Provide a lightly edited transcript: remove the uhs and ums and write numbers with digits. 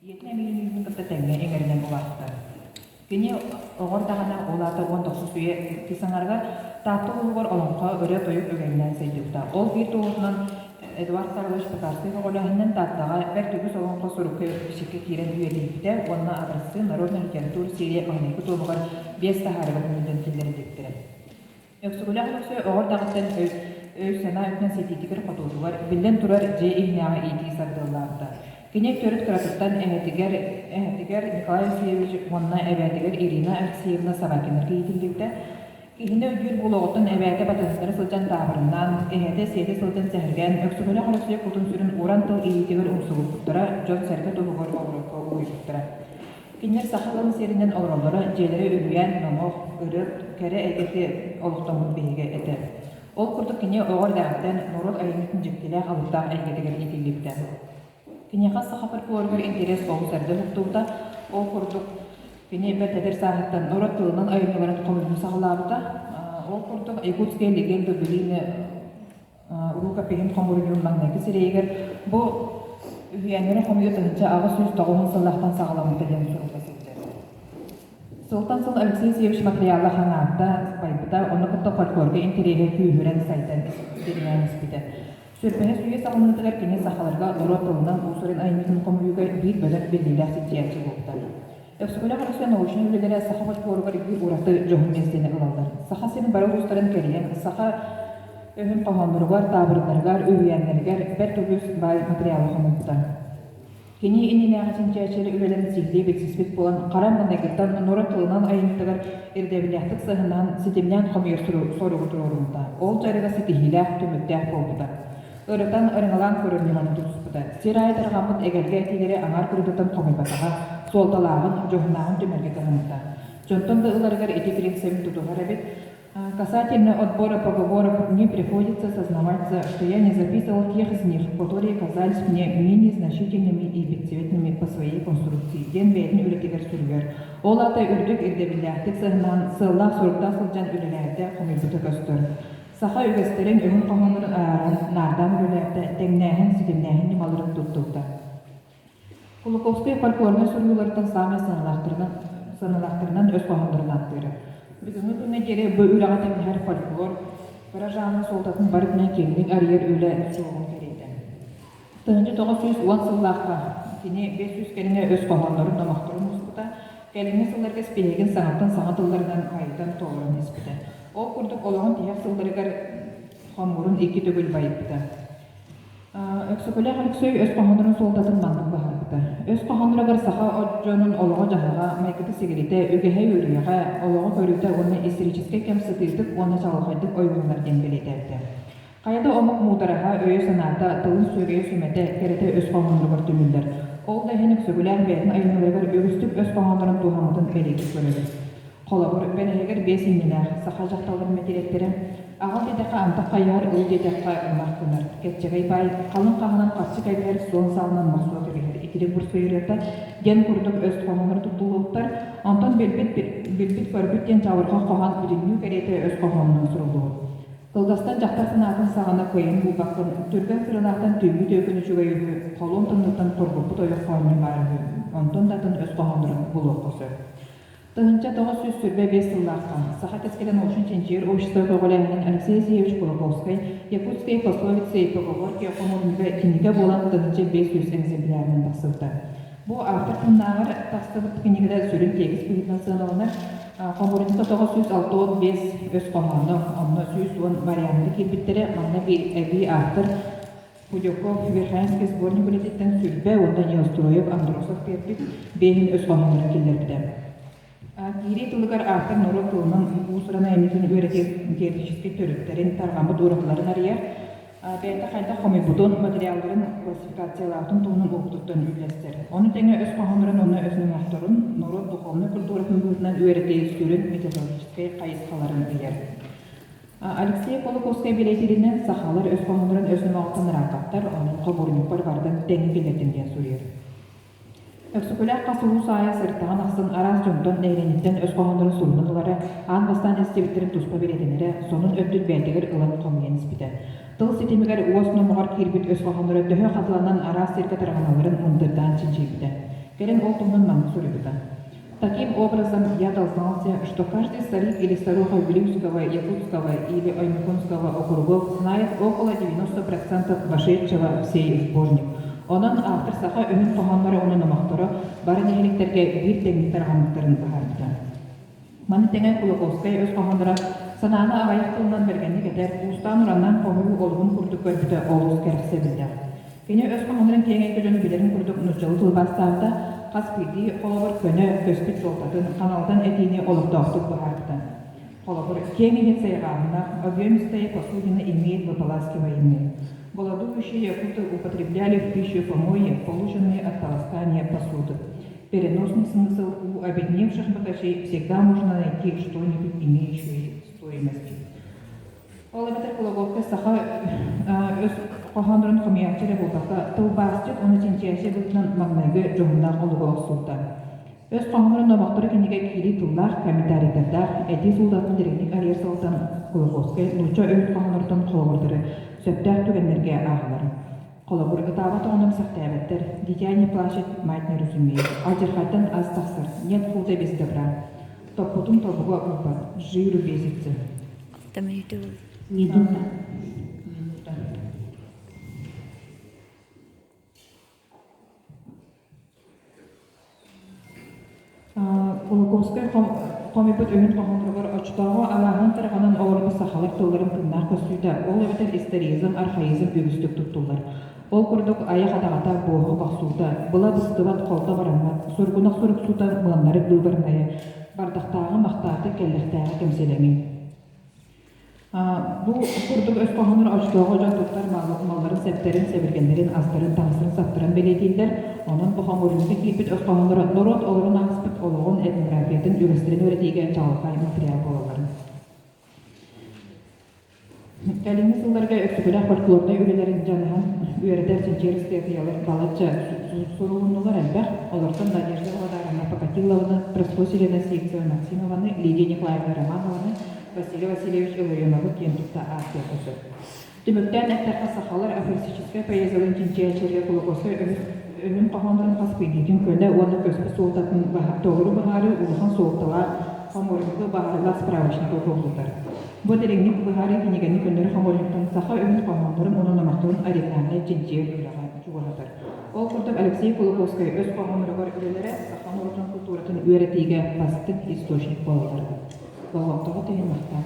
Ийэтин эмиийин кытта тэҥҥэ иҥэринэн улаатта. Кини оҕо эрдэҕинэ, ол аата 19 үйэ иккис аҥарыгар Таатта улууһугар олоҥхо, ырыа-тойук үгэнинэн сайдыбыта. Ол биир туоһутунан Эдуард Карлович Пекарскай көҕүлээһининэн Тааттаҕа бэрт үгүс олоҥхо сурукка-бичиккэ киирэн үйэтийбитэ уонна Образцы народной литературы серия маҥнайгы туомугар биэс таһаарыыга түмүллэн киллэриллибиттэрэ. Өксөкүлээх Өлөксөй оҕо эрдэҕиттэн өй-санаа өттүнэн ситиитигэр-хотуутугар, биллэн турар, дьиэ иһинээҕи иитии сабыдыаллаабыта. Кини төрүт кыратыттан эһэтигэр, эһэтигэр Николай Алексеевич уонна эбээтигэр Ирина Алексеевна Собакиннарга иитиллибитэ. Киһини өйдүүр буолуоҕуттан эбээтэ батыһыннара сылдьан таабырыннаан, эһэтэ сиэтэ сылдьан сэһэргээн, Өксөкүлээх Өлөксөй кутун-сүрүн уран тыл иитиитигэр умсугуппуттара, дьон-сэргэ туһугар оҕолорго уһуйбуттара. Кинилэр саха ыалын сиэринэн олороллоро, дьиэлэрэ үһүйээн, номох, ырыа, кэрэ эйгэтэ олохтоммут биһигэ этэ. Ол курдук кини оҕо эрдэҕиттэн норуот айымньытын дьиктилээх алыптаах эйгэтигэр иитиллибитэ. Киниэхэ саха фольклоругар интэриэс олус эрдэ уһуктубута. Ол курдук кини бэрт эдэр сааһыттан норуот тылынан айымньыларын хомуйууну саҕалаабыта. Ол курдук «Якутская легенда былины» рукопиһын хомуруйуун маҥнайгы сирэйигэр бу үһүйээннэри хомуйуу 1890 сыллаахтан саҕаламмыта диэн сурулла сылдьар. Сылтан сыл Алексей Алексеевич матырыйаала хаҥаабыта, байбыта, ону кытта фольклорга интэриэһэ күүһүрэн сайдан дириҥээн испитэ. Сүүрбэһис үйэ саҕаланыытыгар кини сахаларга норуот тылынан уус-уран айымньытын хомуйууга биир бөдөҥ биллиилээх чинчийээччи буолбута. Өксөкүлээх Өлөксөй научнай үлэлэрэ саха фольклоругар биир ураты дьоһун миэстэни ылаллар. Саха сирин бары улуустарын кэрийэн, саха өһүн хоһоонноругар, таабырыннарыгар, үһүйээннэригэр бэрт үгүс баай матырыйаалы хомуйбута. Кини иннинээҕи чинчээччилэр үлэлэрин сиһилии билсиспит буолан, хара маҥнайгыттан норуот тылынан айымньытыгар ирдэбиллээхтик сыһыаннаһан, ситимнээн хомуйар соругу туруоруммута. Ол дьарыга ситиһиилээх, түмүктээх буолбута. Ырытан, ырыҥалаан көрөр ньыманы тутуспута. Сир аайы тарҕаммыт эгэлгэ этиилэри аҥаар кырыытыттан хомуйбатаҕа, суолталааҕын, дьоһуннааҕын түмэргэ кыһаммыта. Дьонтон да ыларыгар ити принцибин тутуһар эбит. Касательно отбора поговорок мне приходится сознаваться, что я не записывал тех из них, которые казались мне менее значительными и бесцветными по своей конструкции, диэн бэйэтин үлэтигэр суруйар. Ол аата үрдүк ирдэбиллээхтик сыһынаан, сыаллаах-соруктаах сылдьан үлэлээбитэ хомуйбута көстөр. Саха үгэстэрин өһүн хоһооннорун арааран, наардаан үлэлээбитэ, тэҥнээһин, ситимнээһин ньымаларын туттубута. Кулаковскай фольклорнай суруйууларыттан саамай сыаналаахтарынан, сыаналаахтарынан өс хоһооннорун ааттыыра. Бүгүҥҥү күҥҥэ диэри бу үлэҕэ тэҥнэһэр фольклор кыра жанрын суолтатын барытынан киэҥник арыйар үлэ суоҕун кэриэтэ. 1910 сыллаахха кини 500 кэриҥэ өс хоһооннорун номохторун муспута, кэлиҥҥи сылларга испииһэгин саҥаттан саҥа тылларынан байытан толорон испитэ. Ол курдук олоҕун тиһэх сылларыгар хомуурун икки төгүл байыппыта. Өксөкүлээх Өлөксөй өс хоһооннорун суолтатын маннык быһаарбыта. Өс хоһоонноругар саха от дьонун олоҕо-дьаһаҕа, майгыта-сигилитэ, үгэһэ-үөрүйэҕэ, олоҕу көрүүтэ уонна историческай кэм сытыытык уонна чаҕылхайдык ойууланар диэн бэлиэтээбитэ. Хайа да омук муудараһа, өйө-санаата, тылын сүөгэйэ-сүмэтэ, кэрэтэ өс хоһоонноругар түмүллэр. Ол да иһин Өксөкүлээх бэйэтин айымньыларыгар үгүстүк өс хоһооннорун туһаммытын бэлиэтии көрөбүт. Холобур, бэлэһигэр биэс иннилээх саха дьахталларын мэтириэттэрэ аҕа диэтэххэ антах хайыһар, ыл диэтэххэ ынах гынар, кэччэгэй баай, халыҥ хаһанан харчы кэбиһэр, суон саалынан мохсуо кэбиһэр, итирик бурсуйарыата диэн курдук өс хоһооннору туттуллубуттар. Онтон билбит билбит-көрбүт диэн чабырҕах хоһоон бүтүннүү кэриэтэ өс хоһоонунан суруллубут. Кылгастан дьахтар санаатын саҕана кыайан булбаккын, түргэн сыралаахтан түүҥҥү түөкүн үчүгэй үһү, холуон тоннуттан хоргуппут ойох хоонньу баар үһү, онтон да атын өс хоһооннорун булуохха сөп. 1925 сыллаахха Саха кэскилэ научнай-чинчийэр общество көҕүлээһинин Алексей Алексеевич Кулаковскай «Якутские пословицы и поговорки» хомуурунньуга кинигэ буолан 1500 экземплярынан тахсыбыта. Бу автор тылынааҕар тахсыбыт кинигэтэ сүрүн тиэкис быһыытынан сыаналанар. Хомуурунньукка 965 өс хоһооно, онно 110 варианнара киирбиттэрэ. Манна эбии автор Худяков Верхоянский сборник үлэтиттэн Сүлбэ уонна Неустроев Андросов биэрбит биэһин өс хоһооннорун киллэрбитэ. Киирии тылыгар автор норуот тылынан уус-уран айымньытын үөрэтии теоретическэй төрүттэрин, тарҕаммыт уратыларын арыйар, бэйэтэ хайдах хомуйбутун, материалларын классификациялаабытын туһунан уопутуттан үллэстэр. Ону тэҥэ өс хоһооннорун уонна өс номохторун норуот духовнай культуратын быһыытынан үөрэтии сүрүн методологическай хайысхаларын ыйар. Алексей Кулаковскай бэлиэтииринэн, сахалар өс хоһооннорун өс номоҕуттан ырааппаттар, онон хомуурунньукпар барытын тэҥҥэ киллэрдим диэн суруйар. Өксөкүлээх хас улуус аайы сырыттаҕын ахсын араас дьонтон, нэһилиэнньэттэн өс хоһооннорун сурунан ылара, аан бастаан истибиттэрин туспа бэлиэтэнэрэ, сонун өттүн бэйэтигэр ылан хомуйан испитэ. Тыл ситимигэр уос номоҕор киирбит өс хоһоонноро төһө хатыланан араас сиргэ тарҕаналларын мындырдаан чинчийбитэ. Кэлин ол туһунан маннык суруйбута: Таким образом, я дознался, что каждый старик или старуха Вилюйского, Якутского или Оймяконского округов знает около 90% вошедшего в сей сборник. Онон автор саха өһүн хоһоонноро уонна номохторо бары нэһиликтэргэ биир тэҥник тарҕаммыттарын быһаарбыта. Маны тэҥэ Кулаковскай өс хоһоонноро санааны аҕыйах тылынан бэргэнник этэр, уустаан-ураннаан хоһуйуу олугун курдук көрбүтэ олус кэрэхсэбиллээх. Кини өс хоһооннорун киэҥ эйгэ дьону билэрин курдук нууччалыы тылбаастаабыта, хас биирдии холобур көнө, көспүт суолтатын, ханалытан этиини олохтоохтук быһаарбыта. Холобур, киэҥ иһит сайҕааһыннаах объемистая посудина имеет выполаскиваемые. Голодующие якуты употребляли в пищу помои, полученные от полоскания посуды. Переносный смысл у обедневших богачей всегда можно найти что-нибудь имеющее стоимость. Ол эбэтэр Кулаковка саха өс хоһооннорун хомуйааччы эрэ буолбакка, тылбаасчыт уонна чинчийээччи быһыытынан маҥнайгы дьоһуннаах олугу охсубута. Өс хоһооннорун номохторо кинигэ киирии тыллаах, комментарийдардаах, этии суолтатын дириҥник арыйар сылтан Кулаковскай нуучча өһүн хоһоонноруттан холобурдары сөптөөх түгэннэргэ ааҕаллар. Холобур, ытаабат оҕону эмсэхтээбэттэр, дитя не плачет, мать не разумеет, алдьархайтан ас тахсар, нет худа без добра, топпутун тобуга ылбат, жиру бесится. Минута. Минута. Кулаковскай хомуйбут өһүн хоһоонноругар оччотооҕу алааһынан тарҕанан олорбут сахалар тылларын тыыннаах көстүүтэ, ол эбэтэр историзм, архаизм үгүстүк туттуллар. Ол курдук айах адаҕата, буоһу бохсуута, была быстыбат, холто бараммат, сургунах суруксута, мыаннарык быыбарнайа, бардахтааҕы махтааты, кэллэхтээҕи кэмсэлэҥи. Бу курдук өс хоһооннор оччотооҕу дьон туттар малларын-сэптэрин, сэбиргэллэрин, астарын, таҥастарын саптаран бэлиэтииллэр. Онон бу хомуурунньукка киирбит өс хоһоонноро норуот олорон ааспыт олоҕун, этнографиятын, үгэстэрин үөрэтиигэ чаҕылхай матырыйаал буолаллар. Кэлиҥҥи сылларга Өксөкүлээх фольклорнай үлэлэрин дьаныһан үөрэтэр чинчийэр ыстатыйалар балачча сурулуннулар элбэх. Олортон Надежда Володаровна Покатилованы, Прасковья Сивцева Максимованы, Лидия Николаевна Романованы, Василий Васильевич Илларионовы киэн тутта ааттыахха сөп. Түмүктээн эттэххэ, сахалар афористическай поэзияларын чинчийээччилэргэ Кулаковскай өһүн хоһооннорун хас биирдиитин көнө уонна көспүт суолтатын толору быһаарыы улахан суолталаах хомуурунньугу баһаарылаах справочнига кубулутар. Бу дириҥник быһаарыы кинигэни көннөрү хомуурунньуктан саха өһүн хоһооннорун уонна номохторун оригинальнай чинчийэр үлэҕэ чугаһатар. Ол курдук Алексей Кулаковскай өс хоһоонноругар үлэлэрэ саха норуотун култууратын үөрэтиигэ бастыҥ источник буолаллар. Болҕомтоҕут иһин махтал.